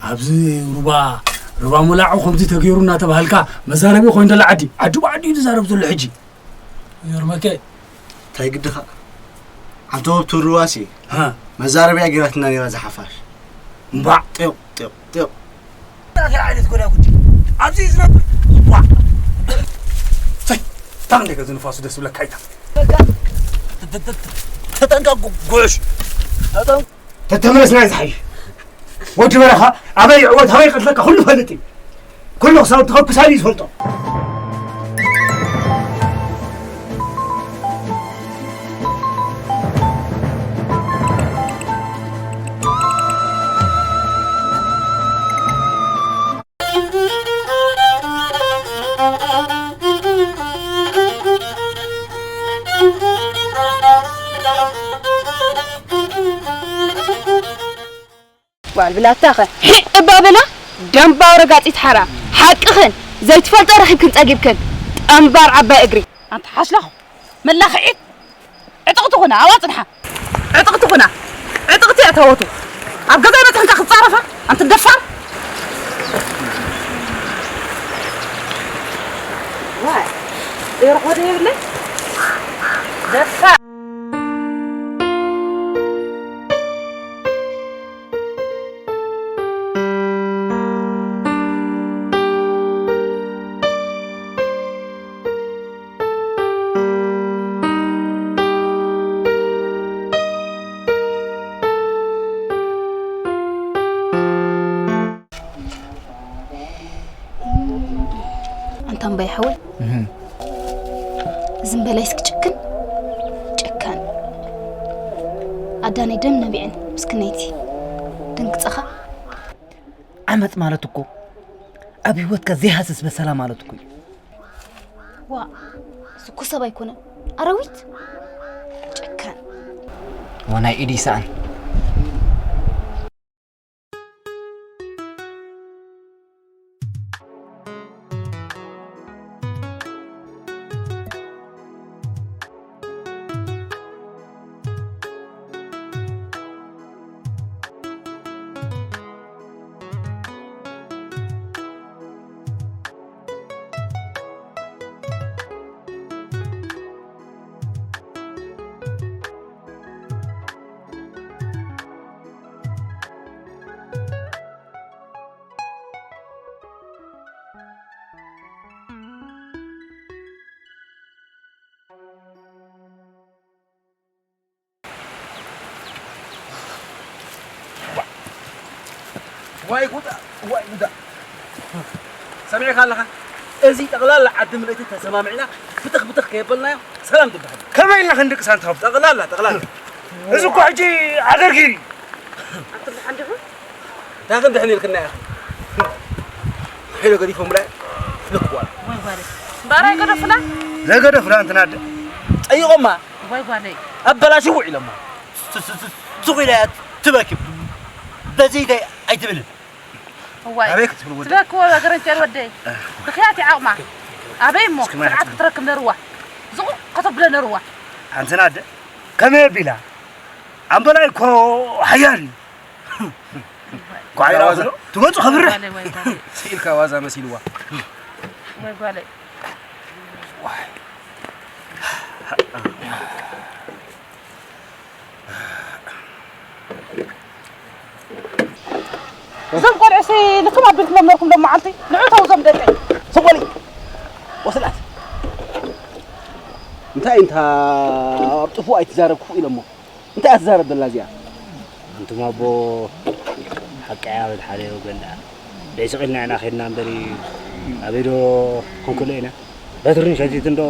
ኣብዚ ሩባ ሩባ ሞላዑ ከምዚ ተገይሩ እናተባህልካ መዛረቢ ኮይኑ ዘሎ ዓዲ ዓዲ ብዓዲ እዩ ዝዛረብ ዘሎ ሕጂ። ይገርመከ እንታይ ግድኻ? ዓንተወብ ትሩዋሲ ሃ። መዛረቢያ ገይራትና ነይራ ዝሓፋሽ። እምባዕ። ጤው ጤው ጤው። እንታይ ዓይነት ጎዳ ጉዲ? ኣብዚ እዩ ዝነብር። እምባዕ። ሰይ፣ ታን ደገ ዝንፋሱ ደስ ብለካ ኣይታ። በቃ። ተጠንቀቅ ጉ- ጉዕሽ። ተጠንቀቅ። ተተመለስና ዝሓይሽ። ወዲ በረኻ ኣበይ ይዕወት ኣበይ ይቐትለካ ኩሉ ፈልጥ እዩ። ኩሉ ክሳብ ተኸኩስ ኣበይ ዝፈልጦ። ጓል ብላታኸ ሒቕ እባ በላ። ደንባው ረጋጺት ሓራ ሓቅኽን ዘይትፈልጦ ረኺብክን ጸጊብክን ጠንባር ዓባይ እግሪ። ኣንታ ሓሽላኹ መላኽዒት ዕጥቕቲ ኩና ኣብኣ ጽንሓ። ዕጥቕቲ ኩና። ዕጥቕቲ እያ ታወቱ ኣብ ገዛ በጽሕንካ ክትጻረፋ ኣንቲ ደፋር። ዋይ ርኾደ የብለይ ደፋር። ኣንታ እምባይ ሓወይ ዝም በላይ እስኪ ጭክን ጨካን ኣዳነይ ደም ነቢዐን ምስክነይቲ ድንግፀኻ። ዓመፅ ማለት እኮ ኣብ ህይወትካ ዘይሃስስ በሰላ ማለት እኮ እዩ። ዋ እሱ እኮ ሰብ ኣይኮነን ኣራዊት ጨካን። ወናይ ኢድ ይስኣን። ዋይ ጉዳ፣ ዋይ ጉዳ። ሰሚዕካ ኣለኻ? እዚ ጠቕላላ ዓዲ ምልእቲ ተሰማሚዕና ብትኽ ብትኽ ከየበልናዮ ሰላም ትበሃል። ከመይ ኢልና ክንድቅሳ እንተኸብዶ? ጠቕላላ፣ ጠቕላላ። እዚ እኮ ሕጂ ዓገርጊር እዩ። ኣንተ ደሓን ዲኹም? እንታይ ክንድሕን ኢልክና ኢኻ? ሄሎ ገዲፎም ብላይ ልክዋል። ወይ ጓለይ። ባራይ ገደፉላ? ዘገደፉላ እንትና ኣደ። ጠይቖማ። ወይ ጓለይ። ኣበላሽው ኢሎማ። ሱ-፣ ሱ-፣ ሱ-፣ ሱቕ ኢላ እያ ትበኪ። በዚ እንታይ ኣይትብልን። እዋይ። ኣበይ ክትብል ወደ? ትበኪ ወ-፣ ገረንጨር ወደይ። ብኽያት ይዓቕማ። ኣበይ እሞ እስኪ ማይ ስርዓት ክትረክብ ነርዋ። ዝቑ ከተብለ ነርዋ። ኣንትና ኣደ። ከመይ ኣቢላ? ኣምበላይ እኮ ሓያል እዩ። ጓይላ ዋዛ። ትመጹ ከብርሕ። ጓለይ ወይ ጓለይ። ስኢልካ ዋዛ መሲልዋ። ወይ ጓለይ። ዋይ። እዞም ቆልዑ ሲ ልክም ኣቢልክሎም ነርኩም ሎም መዓልቲ። ንዑ ተው እዞም ደቀይ። ስቕ በሊ። ወስላት። እንታይ እንታ ኣብ ጥፉእ ኣይትዛረብ ክፉእ ኢሎሞ። እንታይ እያ ትዛረብ ዘላ እዚኣ? ኣንቱም ኣቦ ሓቂ እያ በል ሓደ ወገን ደኣ። ደይ ስቕ ኢልና ኢና ኸድና እምበሪ ኣበይ ዶ ክንክሎ ኢና? በትርን ሸዚትን ዶ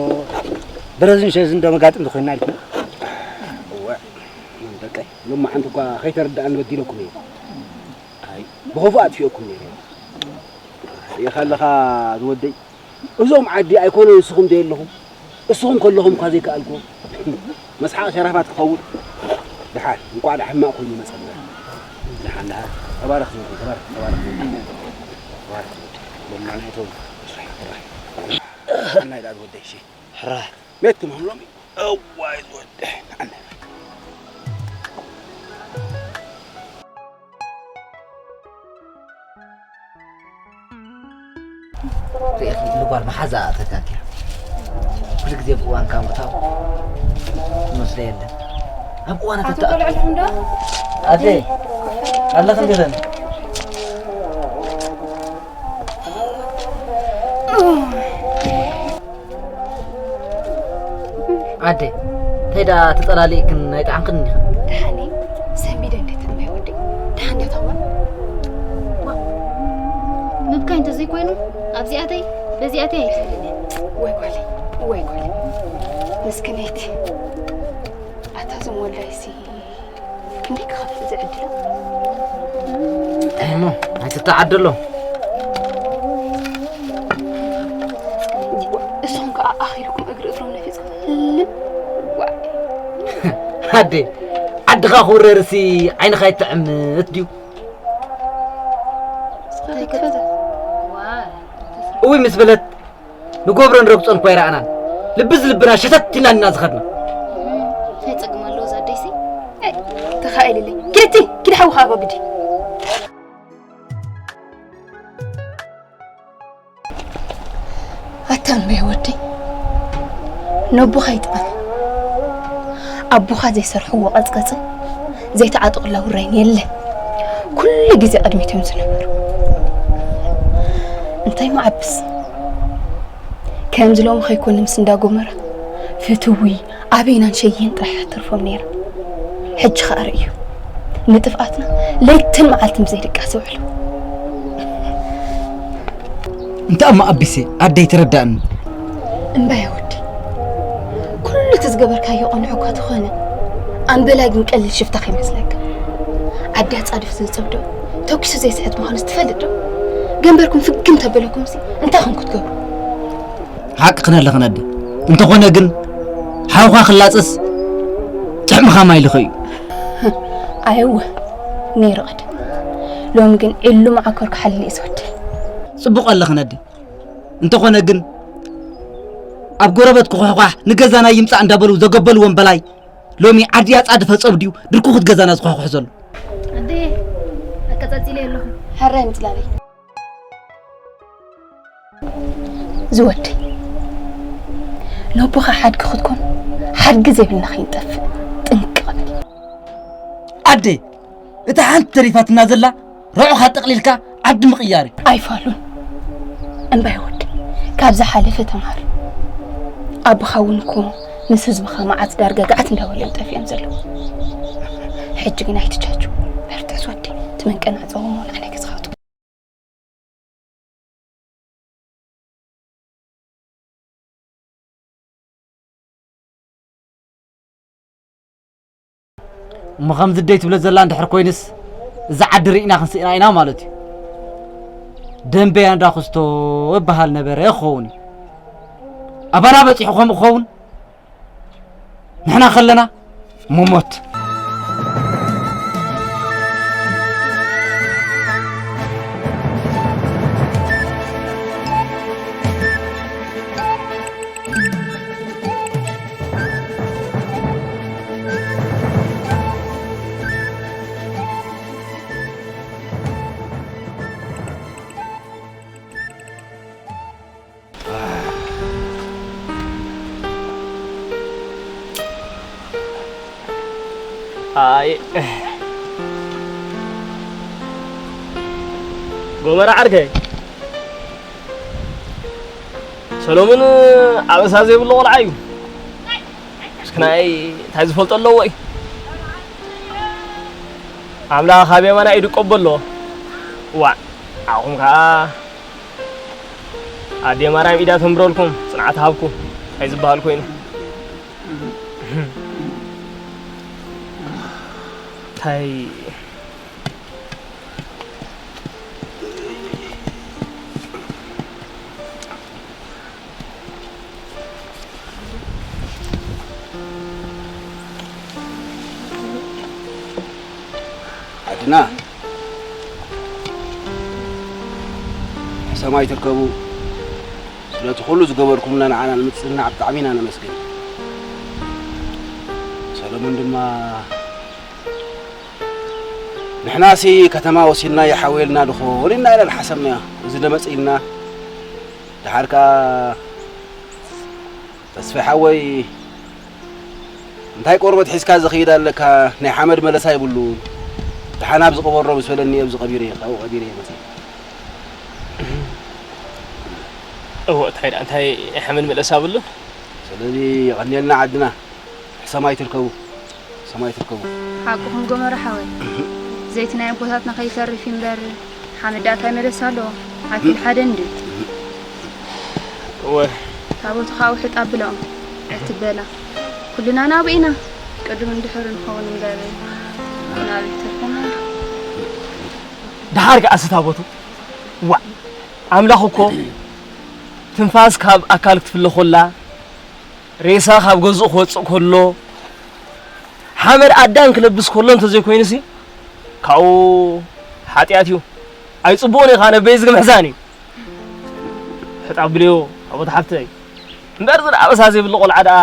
ብረዝን ሸዝን ዶ መጋጥም ዝኾንና ኢልኩም? እወ፣ ደቀይ፣ ሎማዓንቲ እኳ ከይተረድኣኒ በዲለኩም እየ። ኣይ፣ ብኸፉእ ኣጥፊኦኩም ነይረ። ርኢኻ ኣለኻ ዝወደይ፣ እዞም ዓዲ ኣይኮነን ንስኹም ዘየለኹም፣ እስኹም ከለኹም እኳ ዘይከኣልኩ። መስሓቕ ሸራፋት ክኸውን። ደሓን፣ እንቋዕ ደኣ ሕማቕ ኮይኑ ይመጸና። ደሓን፣ ደሓን። ተባረኽ ዝወደይ፣ ተባረኽ፣ ተባረኽ። ተባረኽ ዝወደይ። በል ንዓና እቶም ስራሕ ጥራይ። ናይ ደኣ ዝወደይ፣ እሺ። ሕራይ። ቤት ትምህም ሎሚ። እዋይ ዝወደይ፣ ንዓና። ርኢኺ፣ ንጓል መሓዛ ተጋግያ። ኩሉ ግዜ ብእዋን ካብ ምእታው ትመስሎ የለን። ኣብ እዋን ኣቶ ተተኣ-፣ ተልዕልኩም ዶ? ኣደ፣ ኣለኺ እንዴ ዘን? ኣደ፣ እንታይ ደኣ ተጸላሊእክን ኣይጠዓምክን እንዲኽን? ደሓን እየ። ሰንቢደ እንዴት እምበይ ወዲ? ደሓን ዶ ተዋ? ዋ፣ ምብካይ እንተዘይኮይኑ፣ ኣብዚኣተይ፣ በዚኣተይ ኣይትብልን እየ። ወይ ጓለይ፣ ወይ ጓለይ። ምስክነይቲ። ኣታ እዞም ወልዳይሲ። ክንደይ ክኸፍእ ዝዕድሎ? እንታይ እሞ ኣይትተዓደሎ። እሶም ከኣ ኣኺልኩም እግሪ እግሮም ነፊጽ ልም። ዋ። ኣደ፣ ዓድኻ ክውረርሲ ዓይንኻ ይትዕምት ድዩ? እንታይ ክትፈተ? እውይ ምስ በለት ንጎብሮን ረግጾን እኳ ኣይረኣናን። ልብዝ ልብና ሸተት ኢልና ኢና ዝኸድና። እንታይ ጸገም ኣለዎ እዛ ኣደይሲ? ኤ፣ ተኻኢልለይ። ኪድ እቲ፣ ኪድ ሓውኻ ኣበግዲ። ኣታ እምበይ ወደይ፣ ነቦኻ ይጥዓም። ኣቦኻ ዘይሰርሕዎ ቀጽቀጽን ዘይተዓጠቑላ ውራይን የለን። ኩሉ ግዜ ቅድሚቶም ዝነበሩ። እንታይ መዓብስ? ከምዚ ሎሚ ከይኮነ ምስ እንዳ ጎመራ ፍትዊ ኣበይናን ሸየን ጥራሕ ትርፎም ነይራ። ሕጂ ኸኣ ርእዩ፣ ንጥፍኣትና ለይትን መዓልትን ብዘይ ድቃስ ይውዕሉ። እንታይ እሞ ኣቢሰ ኣደይ ትረዳእኒ። እምባየ ወዲ፣ ኩሉ እቲ ዝገበርካዮ ቅኑዕ እኳ ተኾነ፣ ኣምበላይ ግን ቀሊል ሽፍታ ከይመስለካ። ዓዲ ኣጻድፍ ዘጸብዶ ተኪሱ ዘይስሕት ምዃኑስ ትፈልጥ ዶ? ገንበርኩም ፍግም ተበለኩምሲ እንታይ ኹም ክትገብሩ? ሓቅኽን ኣለኽን ኣደ። እንተኾነ ግን ሓውኻ ክላጸስ ጥዕምኻ ማይ ልኸ እዩ። ኣየወ፣ ነይሩ ቀደም። ሎሚ ግን ዒሉ መዓኮር ክሓልል እዩ ዝወደይ። ጽቡቕ ኣለኽን ኣደ። እንተኾነ ግን ኣብ ጎረበት ክኹሕኳሕ ንገዛና ይምጻእ እንዳበሉ ዘገበልዎም በላይ ሎሚ ዓዲ ኣጻድፈ ጸብድዩ ድርኩኽት ገዛና ዝኳሕኩሕ ዘሎ። ኣደ፣ ኣቀጻጺለ ኣለኹ። ሕራይ ምጽላለይ። ዝወደይ፣ ነቦኻ ሓድጊ ክትኮን ሓድጊ ዘይብልና ከይንጠፍእ ጥንቅቕ በል። ኣደ፣ እታ ሓንቲ ተሪፋትና ዘላ ርሑኻ ጠቕሊልካ ዓዲ ምቕያር እዩ። ኣይፋሉን። እምባይ ወዲ፣ ካብ ዝሓለፈ ተምሃር። ኣቦኻ እውን እኮ ምስ ህዝብኻ መዓት ዳርጋ ገዓት እንዳበሎም ጠፊኦም ዘለዉ። ሕጂ ግን ኣይትጃጁ። በርትዕ ዝወዲ፣ እቲ መንቀናጸቦ እሞ ንዓና ገዛኻ እሞ ከምዚ ደይ ትብለ ዘላ እንድሕር ኮይንስ፣ እዛ ዓዲ ርኢና ክንስእና ኢና ማለት እዩ። ደንበያ እንዳ ኩስቶ ይበሃል ነበረ ክኸውን እዩ። ኣባና በጺሑ ከምኡ ክኸውን፣ ንሕና ከለና ምሞት። ኣይ፣ ጎመራ ዓርከይ፣ ሰሎሙን ኣበሳ ዘይብሉ ቆልዓ እዩ። እስኪ ናይ እንታይ ዝፈልጦ ኣለዎ እዩ? ኣምላኽ ኣብ የማና ኢዱ ይቀበሎ። ዋእ፣ ንዓኹም ከኣ ኣዴ ማርያም ኢዳ ተንብረልኩም፣ ጽንዓት ሃብኩም። እንታይ ዝበሃል ኮይኑ? እንታይ ዓድና ሕሰማይ ትርከቡ። ስለቲ ኩሉ ዝገበርኩምና ንዓና ንምጽንናዕ ብጣዕሚ ኢና ነመስግን። ሰለሙን ድማ ንሕናሲ ከተማ ወሲድና ይሓወልና ድኾን ኢልና ኢና ዝሓሰብናዮ። እዚ ደመጽ ኢልና። ደሓር ከኣ ተስፋይ ሓወይ፣ እንታይ ቆርበት ሒዝካ ዝኸይድ ኣለካ? ናይ ሓመድ መለሳ ይብሉ። ደሓን ኣብዚ ቅበሮ ምስ በለኒ፣ ኣብዚ ቀቢረ፣ ካብኡ ቀቢረ እየ መፅእ። እወ፣ እንታይ ደኣ፣ እንታይ ናይ ሓመድ መለሳ ብሉ? ስለዚ የቐንየልና ዓድና። ሕሰም ኣይትርከቡ። ሰማይ ትርከቡ። ሓቅኹም ጎመራ ሓወይ። ዘይቲ ናይ ኣቦታትና ከይተርፍ እዩ እምበር፣ ሓመድ ደኣ እንታይ መለሳ ኣለዎ? ኣኪል ሓደ እንድዩ። እወ። ታቦቱ ኻብ ውሕጥ ኣብልኦም ኣይትበላ። ኩልና ናብኡ ኢና። ቅድምን ድሕርን ንኸውን እምበር፣ ናበይ ተርፈና? ደሓር ከኣ እስቲ ታቦቱ። ዋእ፣ ኣምላኽ እኮ ትንፋስ ካብ ኣካል ክትፍለ ኮላ፣ ሬሳ ካብ ገዝኡ ክወጽእ ከሎ፣ ሓመድ ኣዳም ክለብስ ከሎ እንተዘይኮይኑሲ፣ ካብኡ ሓጢኣት እዩ። ኣይጽቡቕን እዩ፣ ኻነ በይዝጊ ምሕዛን እዩ። ሕጣ ብልዮ፣ ኣቦት ሓፍተይ። እምበር እዚ ደኣ ኣበሳ ዘይብሉ ቆልዓ ደኣ፣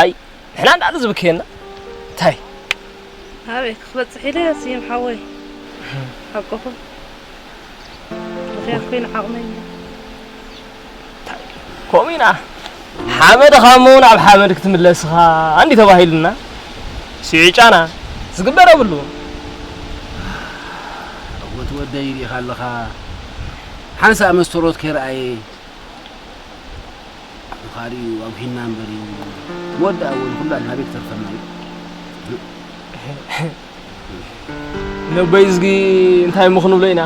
ኣይ፣ ንሕና እንዳኣሉ ዝብክየና። እንታይ? ኣበይ ክበጽሕ ኢለ ስዩም ሓወይ? ሓቅኹም። ምኽንያት ኮይኑ ዓቕመይ እምበር። ከምኡ ኢና። ሓመድ ኻሞ ናብ ሓመድ ክትምለስ ኢኻ እንዲ ተባሂሉና። ስዒጫና ዝግበር የብሉን። እወ፣ ትወደይ ርኢኻ ኣለኻ። ሓንሳእ መስተሮት ከይረኣየ ንኻልእ ኣጉሂና እምበር እዩ። መወዳእታ እውን ኩላ ንሃበይ ክተርፈና እዩ። ነቦይ እዝጊ እንታይ እሞ ክንብሎ ኢና?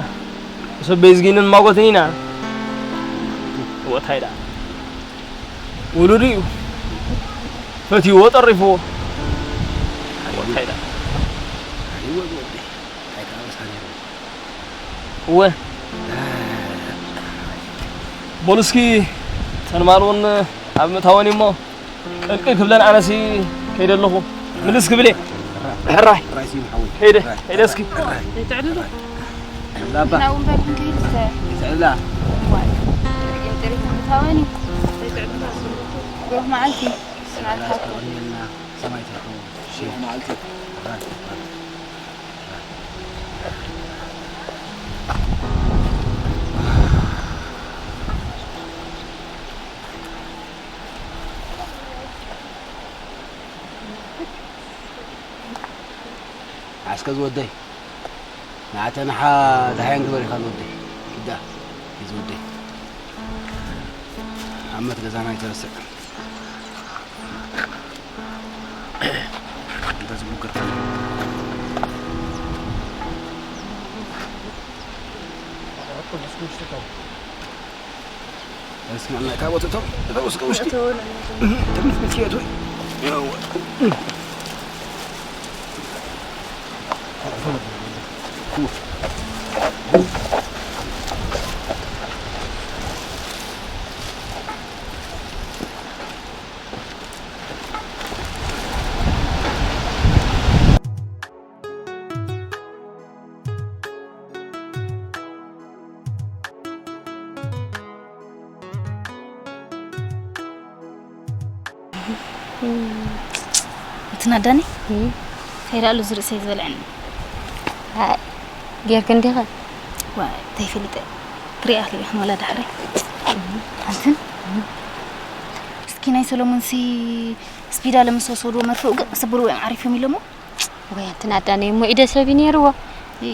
ምስ ኣቦይ እዝጊ ንማጎትን ኢና። እወ፣ እንታይ ደኣ? ውሉዱ እዩ። ፈትይዎ፣ ጠሪፍዎ። እወ፣ እንታይ ደኣ? ኣይወ፣ ወዲ። እንታይ ከኣ በሳ ነይሩ። እወ። በሉ እስኪ፣ እተን ማል እውን ኣብ ምእታወን እሞ፣ ቅልቅል ክብለን ኣነሲ ከይደ ኣለኹ። ምልስ ክብል እየ። ሕራይ። ሕራይ ስዩም ሓወይ። ከይደ፣ ሕራይ። ከይደ እስኪ። ሕራይ። ዘይትዕልሉ። ላባ። ናብኡ እምበር ክንከይድ እስከ። ዘይትዕልላ። ዋይ። ጥሪት ምእታወን እዩ። ዘይትዕልላ። ብሩኽ መዓልቲ። ስምዓልካ። ሰማይ ትረኽቦ። ብሩኽ መዓልቲ። ሕራይ። ዓስከ ዝወደይ፣ ንዓተንሓ ደሃየን ግበር ኢኻ ዝወደይ። ኪዳ፣ ዝወደይ። ዓመት ገዛና ኣይተረስዕ። እንተ ዝሙግር እስኪ ናይ ካቦት እቶም፣ እቶም እስከ ውሽጢ። እቶም ትምህርት ቤት እየቱ። ያው። እቲ ናዳኒ እንታይ ደኣ ኣሎ ዝርእሰይ ዝበልዐኒ። ኣይ፣ ጌርክ እንዲኸ? ዋይ፣ እንታይ ፈሊጠ? ክሪኣ ክልኢኽን ዋላ ዳሕረይ። ኣንትን፣ እስኪ ናይ ሰሎሞንሲ ስፒዳ ለምስ ወሰድዎ መርፍኡ ግን ስብርዎ እዮም ዓሪፎም ኢሎሞ። ወይ ኣንቲ ናዳነይ እሞ ኢደ ሰብ እዩ ነይርዎ። ይ፣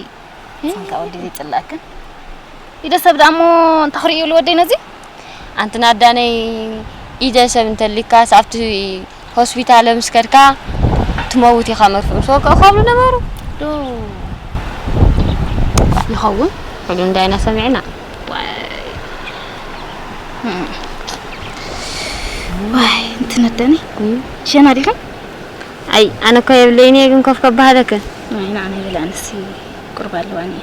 ይ። ሳንካ ወዲ ዘይጽላእክን። ኢደ ሰብ ደኣ እሞ እንታይ ክርእዩ ይብሉ ወደይ ነዚ? ኣንቲ ናዳነይ ኢደ ሰብ እንተሊካስ ኣብቲ ሆስፒታል ምስ ከድካ ትመውት ኢኻ መርፍእ ምስ ወቅዑ ካብሉ ነበሩ። ዶ ይኸውን? ሕጂ እንዳይና ሰሚዕና። ዋይ። እም። ዋይ፣ ኣንቲ ናዳነይ። እም። ሸና ዲኺ? ኣይ፣ ኣነ እኮ የብለይን እየ፣ ግን ኮፍ ከባህለከ። ኣይ፣ ንዓና ይበልዐንሲ ቁርብ ኣለዋኒ።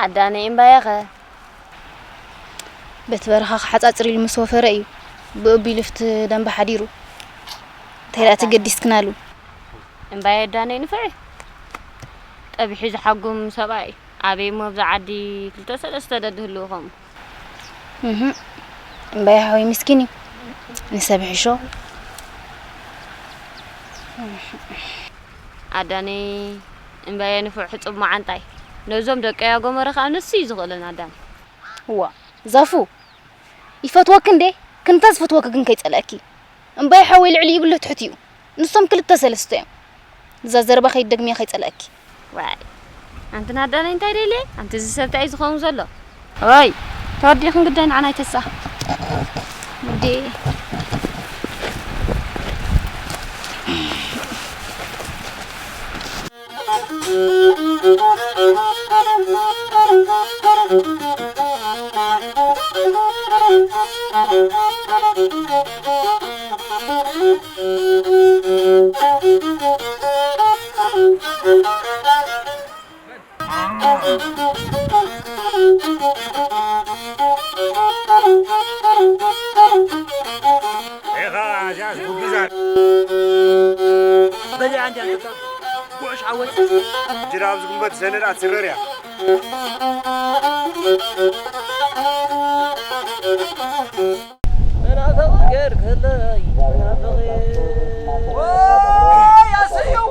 ኣዳነይ እምባያኸ? በቲ በረኻ ክሓጻጽር ኢሉ ምስ ወፈረ እዩ ብእቢ ልፍቲ ደንበ ሓዲሩ። እንታይ ደኣ ተገዲስክናሉ? እምባየ ኣዳነይ ንፍዕ ጠቢሑ ዝሓጉም ሰብኣይ ኣበይ እሞ ኣብዛ ዓዲ ክልተ ሰለስተ ደድህልው ከምኡ። እህ፣ እምባየ ሓወይ ምስኪን እዩ። ንሰብ ሕሾ። ኣዳነይ እምባየ ንፉዕ ሕጹብ መዓንጣይ። ነዞም ደቀይ ኣጎመረ ከኣ ንሱ እዩ ዝኽእለን ኣዳነይ። እዋ፣ ዛፉ፣ ይፈትወኪ እንዴ? ክንተ ዝፈትወኪ ግን ከይጸልአኪ። እምባየ ሓወይ ልዕሊ ይብሉ ትሕት እዩ። ንሶም ክልተ ሰለስተ እዮም። እዛ ዘረባ ከይትደግምያ ከይጸልአኪ። ዋይ፣ ኣንቲ ናዳነይ እንታይ ደልየ? ኣንቲ እዚ ሰብ እንታይ እዩ ዝኸውን ዘሎ? ኦይ፣ ተወዲእክን ግዳይ ንዓና ኣይተሳኽ። ውዴ። ኢኻ ጃስ ጉብዛር። በሊ ኣንድ ያንተ ጉዕሽ ዓወት። ጅራ ኣብዚ ጉንበት ሰነድ ኣትስረር እያ። መናፍቕ ገርክለይ፣ መናፍቕ። ወይ ኣሰየው!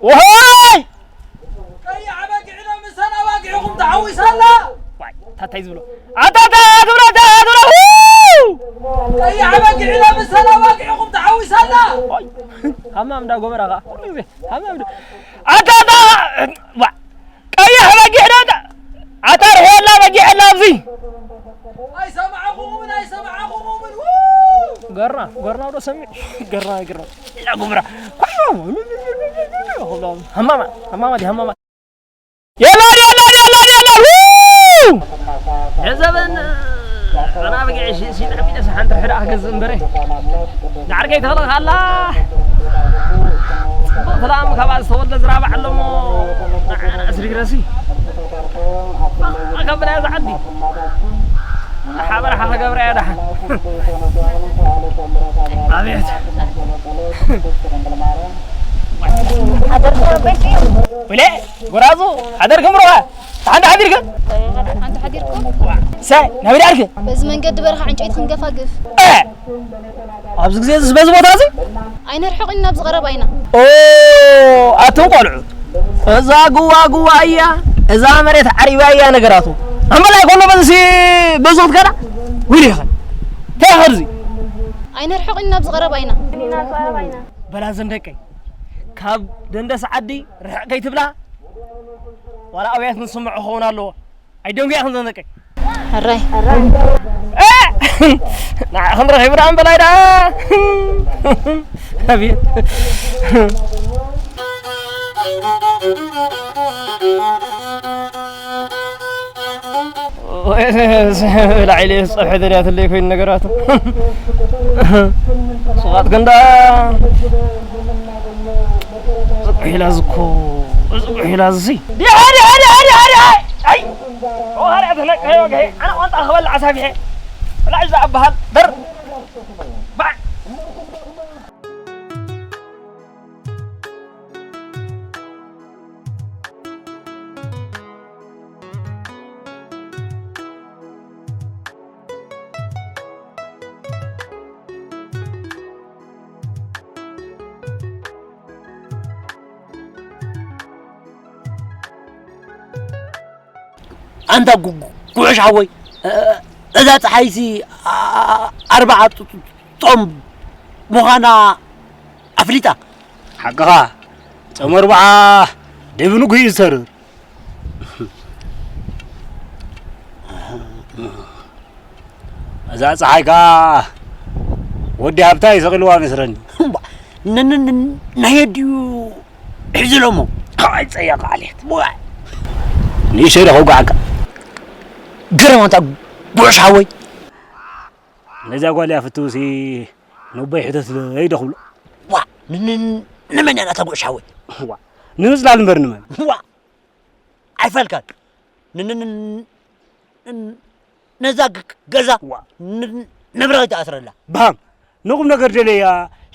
ወሆይ! ቀያሕ በጊዕ ዶ ምሰን ኣባጊዕኹም ተሓዊሳ ኣላ? ዋይ፣ ታታይ ዝብሎ። ኣታ፣ ኣታ፣ ኣታ፣ ኣታ፣ ኣታ፣ ኣታ፣ ው! ቀያሕ በጊዕ ዶ ምሰን ኣባጊዕኹም ተሓዊሳ ኣላ? ዋይ፣ ሃማም እንዳ ጎመራ ኸዓ፣ ኩሉ ግዜ ሃማም እንዳ-፣ ኣታ፣ ኣታ፣ ዋ! ቀያሕ በጊዕ ዶ? ኣታ ርሑየላ በጊዕ ኣላ ኣብዚ። ኣይሰማዕኹምን፣ ኣይሰማዕኹምን። ው! ገርና፣ ገርና ዶ ሰሚዕ? ገርና፣ ገርና። ኢላ ጉምራ። ሃማማ፣ ሃማማ፣ ሃማማ። የላ፣ የላ፣ የላ፣ የላ። ው! የዘበን ኣና በጊዕ ሲ-፣ ሲጥዕም ኢለስ ሓንቲ ሕዳእ ክገዝእ እምበረ። ዳዕርከይ ተኽለ ካላ። ጽቡቕ ተላም ካብኣ ዝተወልደ ዝራባዕ ኣለሞ። ንዓና ኣስሪግረሲ። ከብላ እያ ዝዓዲ። ሓበራኻ ክገብራ እያ ደሓን። ኣቤት። ሓደርኩም ኣበይት እዩ? ወይለ፣ ጎራዙ፣ ሓደርኩም ሩኻ? ሓንቲ ሓዲርካ? ሓንቲ ሓዲርኩም? ሰ፣ ናበይ ዳርክ? በዚ መንገዲ በረኻ ዕንጨይቲ ክንገፋግፍ። እ! ኣብዚ ግዜ እዚስ በዚ ቦታ እዚ? ኣይነርሕቕ ኢና፣ ኣብዚ ቀረባ ኢና። ኦ፣ ኣቱም ቆልዑ፣ እዛ ጉዋ ጉዋ እያ፣ እዛ መሬት ዓሪባ እያ ነገራቱ። ኣምበላይ ኮሎ በዚ በዚ ክትከዳ? ዊል ይኸ። እንታይ ይኸ እዚ? ኣይነርሕቕ ኢና፣ ኣብዚ ቀረባ ኢና። በላ ዘን ደቀይ፣ ካብ ደንደስ ዓዲ ርሕቕ ከይትብላ፣ ዋላ ኣውያት ንስምዖ ክኸውን ኣለዎ። ኣይደንጉያ ከም ዘንዘቀ። ሕራይ። እ! ንዓኽን ረኺቡ ደኣ እምበላይ ደኣ። ኣቤት። ወይ፣ ላዕሊ ጸብሒ ደልያትለይ ኮይኑ ነገራቱ። ስቓት ግን ደኣ ጽቡሕ ኢላ ዝኮ፣ ጽቡሕ ኢላ ዝሲ። ድሓ፣ ድሓ፣ ድሓ፣ ድሓ፣ ድሓ። ኣይ! ኦ፣ ሃርያ ተነቀ፣ ኦኬ። ኣነ ቆንጣ ክበልዕ ኣሳፊሐ። ብላዕ እዛ ኣበሃል። ደር። ባዕ። ኣንታ ጉ-፣ ጉ-፣ ጉዕሽ ሓወይ፣ እ-፣ እዛ ፀሓይሲ ኣ-፣ ኣ-፣ ኣርብዓ ጥ-፣ ጥ-፣ ጾም ምዃና ኣፍሊጣ። ሓቅኻ፣ ጾም ኣርብዓ ደብንጉ እዩ ዝሰርር። እዛ ፀሓይ ከኣ ወዲ ሃብታይ ሰቒልዋ መስለኒ። እምባ፣ ን-፣ ን-፣ ን-፣ ናይ ኣዲኡ ሒዝሎሞ። ኣይ ጸያቕ ዓሌት። ዋ። ንእሽተይ ዶ ከውግዓካ? ገረም ኣንታ ጉዕሽ ሓወይ። ነዚኣ ጓል እያ ፍትውሲ ነቦይ ሕተትለይ ዶ ክብሎ። ዋ፣ ን-፣ ን-፣ ንመን እያ ናታ ጉዕሽ ሓወይ? ዋ፣ ንምጽላል እምበር ንመን? ዋ፣ ኣይፈልካን። ን-፣ ን-፣ ን-፣ ን-፣ ነዛ ግ-፣ ገዛ ዋ። ን-፣ ንብረት ኣይትኣስረላ። ባም፣ ንቁም ነገር ደለያ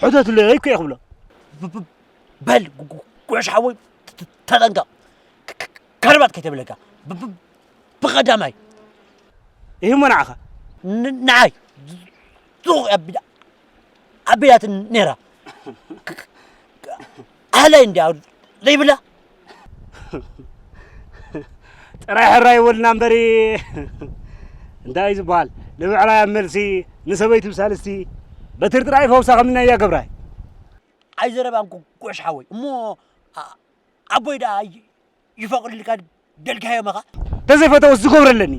ሕተትለይ እኮ እየ ክብሎ። ብ-፣ ብ-፣ በል፣ ጉ-፣ ጉ-፣ ጉዕሽ ሓወይ፣ ተ-፣ ተ-፣ ተጠንቀቕ። ክ-፣ ክ-፣ ከርባት ከይተብለካ። ብ-፣ ብ-፣ ብቐዳማይ። ይህ እሞ ንዓኻ። ን-፣ ንዓይ። ሱቕ ኣቢላ-፣ ኣቢላትኒ ነይራ። ክ-፣ ክ-፣ ክ-፣ ኣህላይ እንድያ ዘይብላ። ጥራይ ሕራይ ይበልና እምበሪ። እንታይ እዩ ዝበሃል? ንብዕራይ ኣብ መልሲ፣ ንሰበይቱ ብሳልስቲ፣ በትሪ ጥራይ ፈውሳ ከምናያ ገብራይ። ኣይዘረባን ኩ-፣ ኩዕሽ ሓወይ። እሞ ኣ-፣ ኣቦይ ደኣ ይ-፣ ይፈቕድልካ ደልካዮ መኻ? ተዘይፈተወስ ዝገብረለኒ።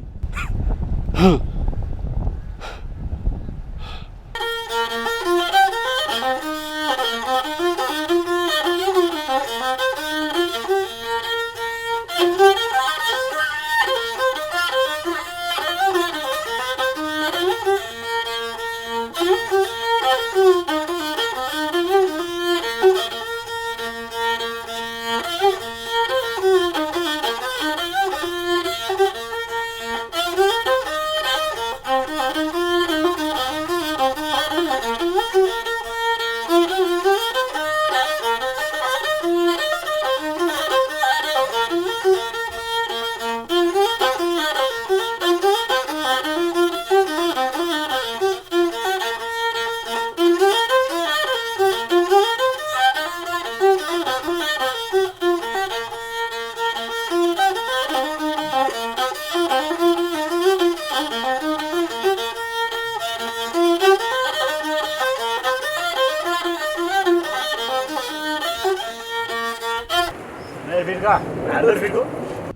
ነይ ፊልካ፣ ሓደር ፊልኩ።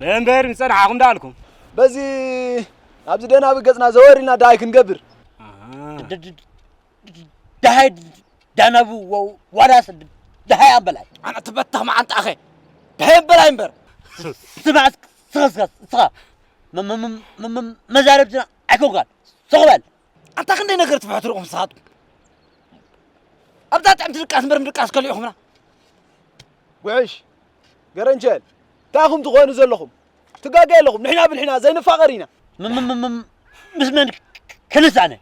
በንበር ምጸናሕኹም ዳልኩም። በዚ ኣብዚ ደናቢ ገጽና ዘወር ኢልና ደሃይ ክንገብር። ኣሃ። ድ-፣ ድ-፣ ድ-፣ ደሃይ ዳናቡ ወ-፣ ዋላስ ደሃይ ኣምበላይ? ኣነ ትበተኽ መዓንጣኸ። ደሃይ ኣምበላይ እምበር። ስማዕ እስክ-፣ ስኻ፣ ስኻ፣ ስኻ። መ-፣ መ-፣ መ-፣ መ-፣ መ-፣ መዛረብትና ኣይኮንካን። ስቕ በል። ኣንታ ክንደይ ነገር ትፍሕትሩ ኢኹም ንስኻትኩም። ኣብዛ ጥዕምቲ ድቃስ እምበር ምድቃስ ከሊእኹምና። ጉዕሽ፣ ገረንቸል፣ እንታይ ኢኹም ትኾኑ ዘለኹም? ትጋገ ኣለኹም። ንሕና ብንሕና ዘይንፋቐር ኢና። ም-፣ ም-፣ ም-፣ ም-፣ ምስ መን ክ-፣ ክ-፣ ክንሳነ?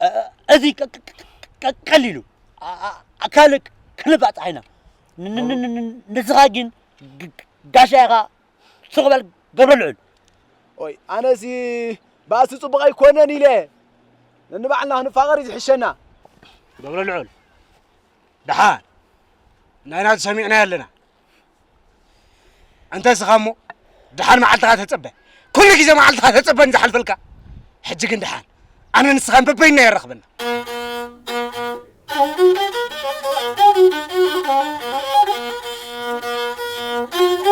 እ-፣ እ-፣ እዚ ቀ-፣ ቀ-፣ ቀ-፣ ቀ-፣ ቀሊሉ። ኣ-፣ ኣ-፣ ካልእ ክንባጻሕ ኢና። ን-፣ ን-፣ ን-፣ ን-፣ ን-፣ ንስኻ ግን ግ-፣ ግ-፣ ጋሻ ኢኻ። ስቕ በል ገብረ ልዑል። ኦይ፣ ኣነሲ ባእሲ ጽቡቕ ኣይኮነን ኢለ። ነንባዕልና ክንፋቐር እዩ ዝሕሸና። ገብረ ልዑል፣ ደሓን ናይና ተሰሚዕናዮ ኣለና። እንተ እስኻ እሞ ደሓን መዓልትኻ ተጸበ። ኩሉ ግዜ መዓልትኻ ተጸበ ንዝሓልፈልካ። ሕጂ ግን ደሓን ኣነ ንስኻን በበይንና የራኽበና።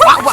ዋ፣ ዋ።